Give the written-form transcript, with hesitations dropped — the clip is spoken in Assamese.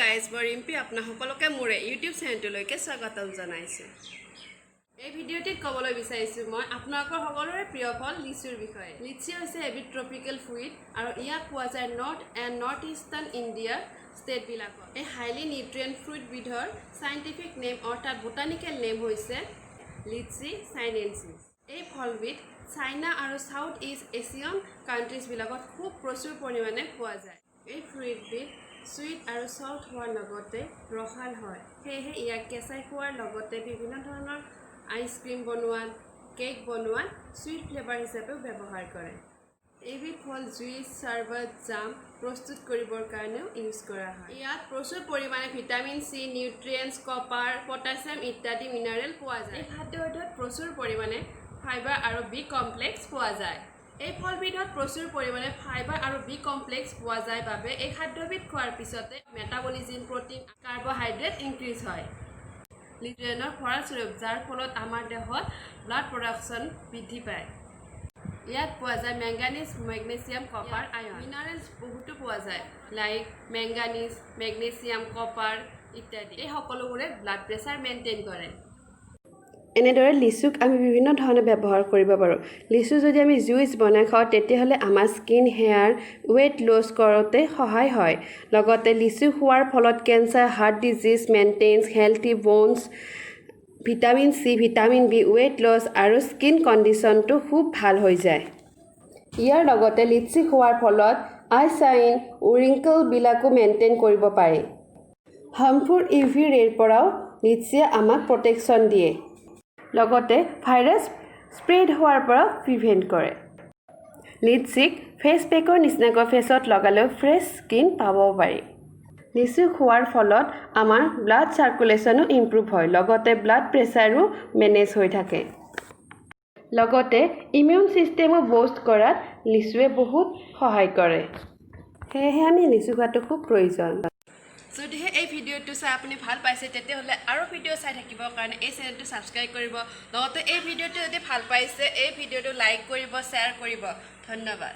গাইজ, মই ৰিম্পী, আপোনাক সকলোকে মোৰ ইউটিউব চেনেলটোলৈকে স্বাগতম জনাইছোঁ। এই ভিডিঅ'টিত ক'বলৈ বিচাৰিছোঁ মই আপোনালোকৰ সকলোৰে প্ৰিয় ফল লিচুৰ বিষয়ে। লিচি হৈছে এবিধ ট্ৰপিকেল ফ্ৰুইট আৰু ইয়াক পোৱা যায় নৰ্থ এণ্ড নৰ্থ ইষ্টাৰ্ণ ইণ্ডিয়াৰ ষ্টেটবিলাকত। এই হাইলি নিউট্ৰিয়েণ্ট ফ্ৰুইটবিধৰ চাইণ্টিফিক নেম অৰ্থাৎ বোটানিকেল নেম হৈছে লিচি চাইনেনচিছ। এই ফলবিধ চাইনা আৰু চাউথ ইষ্ট এছিয়ান কাণ্ট্ৰিজবিলাকত খুব প্ৰচুৰ পৰিমাণে পোৱা যায়। এই ফ্ৰুইটবিধ চুইট আৰু চল্ট হোৱাৰ লগতে ৰসাল হয়। সেয়েহে ইয়াক কেঁচাই খোৱাৰ লগতে বিভিন্ন ধৰণৰ আইচক্ৰীম বনোৱাত, কেক বনোৱাত চুইট ফ্লেভাৰ হিচাপেও ব্যৱহাৰ কৰে। এইবিধ ফল জুইচ, চৰবত, জাম প্ৰস্তুত কৰিবৰ কাৰণেও ইউজ কৰা হয়। ইয়াত প্ৰচুৰ পৰিমাণে vitamin C, nutrients, copper, potassium ইত্যাদি মিনাৰেল পোৱা যায়। এই খাদ্যবিধত প্ৰচুৰ পৰিমাণে ফাইবাৰ আৰু বি কমপ্লেক্স পোৱা যায়। এই ফলবিধত প্ৰচুৰ পৰিমাণে ফাইবাৰ আৰু বি কমপ্লেক্স পোৱা যায় বাবে এই খাদ্যবিধ খোৱাৰ পিছতে মেটাবলিজিম, প্ৰটিন, কাৰ্বহাইড্ৰেট ইনক্ৰিজ হয়। নিউট্ৰিয়েনৰ ভঁৰালস্বৰূপ, যাৰ ফলত আমাৰ দেহত ব্লাড প্ৰডাকশ্যন বৃদ্ধি পায়। ইয়াত পোৱা যায় manganese, magnesium, copper, iron minerals বহুতো পোৱা যায়, লাইক মেংগানিজ, মেগনেছিয়াম, কপাৰ ইত্যাদি। এই সকলোবোৰে ব্লাড প্ৰেছাৰ মেইনটেইন কৰে। এনেদৰে লিচুক আমি বিভিন্ন ধৰণে ব্যৱহাৰ কৰিব পাৰোঁ। লিচু যদি আমি জুইচ বনাই খাওঁ, তেতিয়াহ'লে আমাৰ স্কিন, হেয়াৰ, ৱেইট লছ কৰোঁতে সহায় হয়। লগতে লিচু খোৱাৰ ফলত cancer, heart disease maintains, healthy bones, vitamin C, vitamin B, weight loss আৰু স্কিন কণ্ডিশ্যনটো খুব ভাল হৈ যায়। ইয়াৰ লগতে লিচি খোৱাৰ ফলত আই চাইন, ৰিংকলবিলাকো মেইনটেইন কৰিব পাৰি। হাৰ্মফুল ইউভি ৰে'ৰ পৰাও লিচিয়ে আমাক প্ৰটেকশ্যন দিয়ে। লগতে ভাইৰাছ স্প্ৰেড হোৱাৰ পৰাও প্ৰিভেণ্ট কৰে। লিচিক ফেচ পেকৰ নিচিনাকৈ ফেচত লগালেও ফ্ৰেছ স্কিন পাব পাৰি। লিচু খোৱাৰ ফলত আমাৰ ব্লাড চাৰ্কুলেশ্যনো ইম্প্ৰুভ হয়, লগতে ব্লাড প্ৰেছাৰো মেনেজ হৈ থাকে। লগতে ইমিউন ছিষ্টেমো বুষ্ট কৰাত লিচুৱে বহুত সহায় কৰে। সেয়েহে আমি লিচু খোৱাটো খুব প্ৰয়োজন। যদিহে এই ভিডিঅ'টো চাই আপুনি ভাল পাইছে, তেতিয়াহ'লে আৰু ভিডিঅ' চাই থাকিবৰ কাৰণে এই চেনেলটো ছাবস্ক্ৰাইব কৰিব। লগতে এই ভিডিঅ'টো যদি ভাল পাইছে, এই ভিডিঅ'টো লাইক কৰিব, শ্বেয়াৰ কৰিব। ধন্যবাদ।